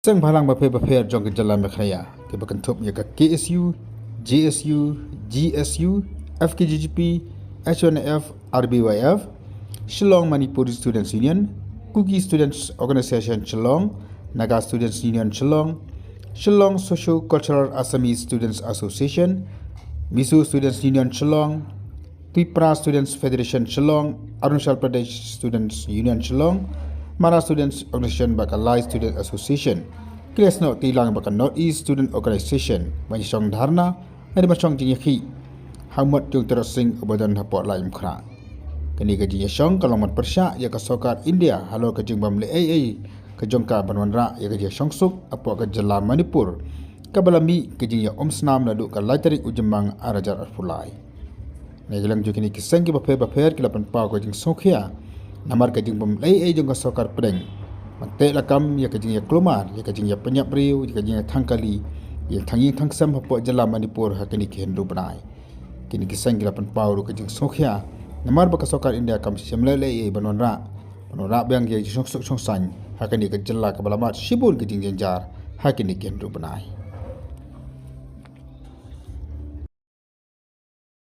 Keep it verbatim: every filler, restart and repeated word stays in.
Seng bhalang bapher bapher jong ka jylla Meghalaya, kiba kynthup ïa ka K S U, J S U, G S U, F K J G P, H Y N F, R B Y F, Shillong Manipuri Students Union, Kuki Students Organisation Shillong, Naga Students Union Shillong, Shillong Socio-Cultural Assamese Students Association, Mizo Students Union Shillong, Tripura Students Federation Shillong, Arunachal Pradesh Students Union Shillong, Mara Students Organisation bad ka Lai Student Association ki la snoh kti lang bad ka North East Student Organisation ban ïashong dharna, lane ban shong jingïakhih ha mot jong u Tirot Sing uba don hapoh Laitumkhrah. Kane ka jingïashong ka long ban pyrshah ïa ka sorkar India halor ka jingbym leh ei ei ka jong ka ban wanrah ïa ka jingïashong suk hapoh ka jylla Manipur, kaba la mih ka jingïaumsnam naduh ka lai tarik u Jymmang ar hajar arphew lai. Na ka liang jong kine ki seng kiba pher bapher ki la pynpaw ka jingsngewkhia namar ka jingbym leh ei ei jong ka sorkar pdeng ban teh lakam ïa ka jingïakulmar, ïa ka jingïapynïap briew, ïa ka jingïathang kali, ïa ka thang ïing thang sem hapoh jylla Manipur ha kine ki hynriew bnai. Kine ki seng ki la pynpaw ruh ka jingsngewkhia namar ba ka sorkar India kam shym leh leh ei ei ban wanrah, ban wanrah biang ïa ka jingshong suk shong saiñ ha kane ka jylla kaba la mad shibun ka jingjynjar ha kine ki hynriew bnai.